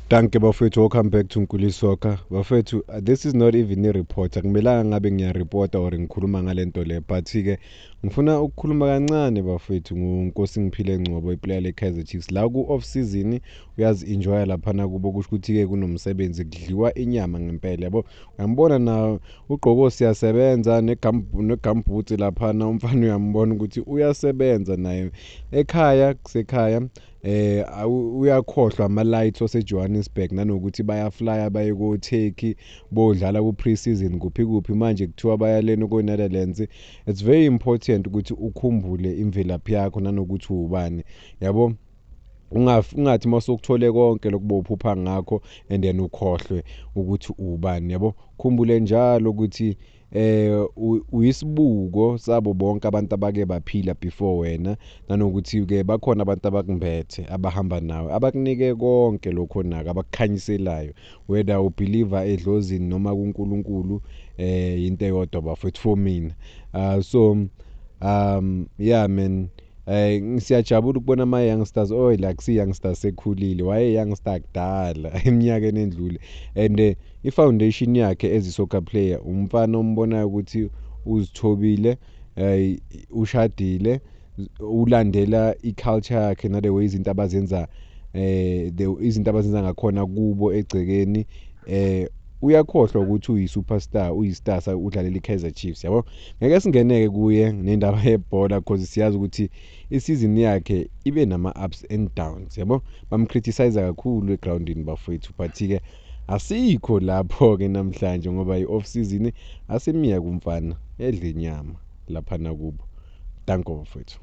Dankie bafowethu, welcome back to Nkuli Soccer. Bafowethu, this is not even a report. Akumelanga ngabe ngiyaripota or ngikhuluma ngale nto le, but-ke ngifuna ukukhuluma kancane bafowethu ngoNkosingiphile Ngcobo, iplayer le-Kaizer Chiefs. La ku-off season uyazi-enjoya laphana kubo, kusho ukuthi-ke kunomsebenzi, kudliwa inyama ngempela yabo. Uyambona na ugqoko siyasebenza ne-gumboots laphana, umfana uyambona ukuthi uyasebenza naye. Ekhaya kusekhaya, uyakhohlwa ama-lights wase-Johannesburg, nanokuthi bayaflya baye ko-Turkey bodlala ku-pre-season kuphi kuphi, manje kuthiwa baya lena ko-Netherlands. It's very important ukuthi ukhumbule imvelaphi yakho nanokuthi uwubani yabo. Ungathi masukuthole konke lokhu bowuphupha ngakho and then ukhohlwe ukuthi ubani yabo. Khumbule njalo ukuthi uyisibuko sabo bonke abantu abake baphila before wena, nanokuthi-ke bakhona abantu abakumbethe, abahamba nawe, abakunike konke lokho onako, abakukhanyiselayo, whether ubelieve edlozini noma kuNkulunkulu, into eyodwa bafowethu for mina. So yeah man, siyajabula ukubona ama-youngsters, oh like si-youngsters sekhulile, waye-youngster kudala eminyakeni endlule, and i-foundation yakhe as a soccer player, umfana ombonayo ukuthi uzithobile, ushadile, ulandela i-culture yakhe nale way izinto abazenza, izinto abazenza ngakhona kubo egcekeni. Uyakhohlwa ukuthi uyi-superstar, uyi-star, udlalela i-Kaizer Chiefs yabo. Ngeke singeneke kuye nendaba yebhola cause siyazi ukuthi isizini yakhe ibe nama-ups and downs yabo, bamcriticize kakhulu egrawundini bafowethu, but-ke asikho lapho-ke namhlanje ngoba i-off season, asimiyeke umfana edle inyama laphana kubo. Danko bafowethu.